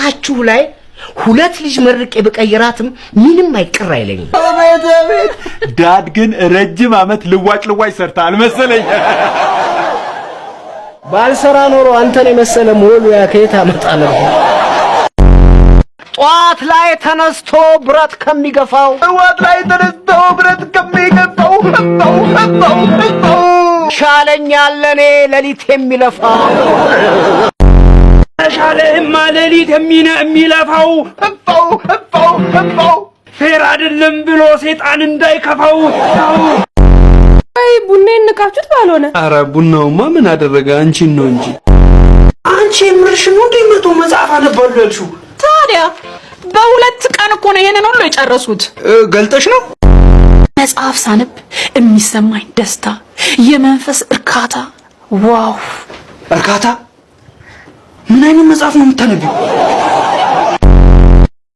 ሁለታችሁ ላይ ሁለት ልጅ መርቄ ብቀይራትም ምንም አይቅር አይለኝም። አቤት አቤት! Dad ግን ረጅም ዓመት ልዋጭ ልዋጭ ሰርተሃል መሰለኝ። ባልሰራ ኖሮ አንተን የመሰለ ሞሉያ ከየት አመጣ ነበር? ጠዋት ላይ ተነስቶ ብረት ከሚገፋው፣ ጠዋት ላይ ተነስቶ ብረት ከሚገፋው እባው እባው እባው ይሻለኛል ለኔ ሌሊት የሚለፋው። ተሻለህማ ሌሊት የሚለፋው። እባው እባው እባው። Fair አይደለም ብሎ ሴጣን እንዳይከፋው። አይ፣ ቡና ንቃችሁት ባልሆነ። አረ ቡናውማ ምን አደረገ? አንቺን ነው እንጂ። አንቺ የምርሽን ነው እንዴ 100 መጽሐፍ አነባለሁ ያልሽው? ታዲያ በ2 ቀን እኮ ነው ይሄንን ሁሉ የጨረሱት። ገልጠሽ ነው? መጽሐፍ ሳነብ የሚሰማኝ ደስታ፣ የመንፈስ እርካታ wow! እርካታ? ምን አይነት መጽሐፍ ነው የምታነቢው?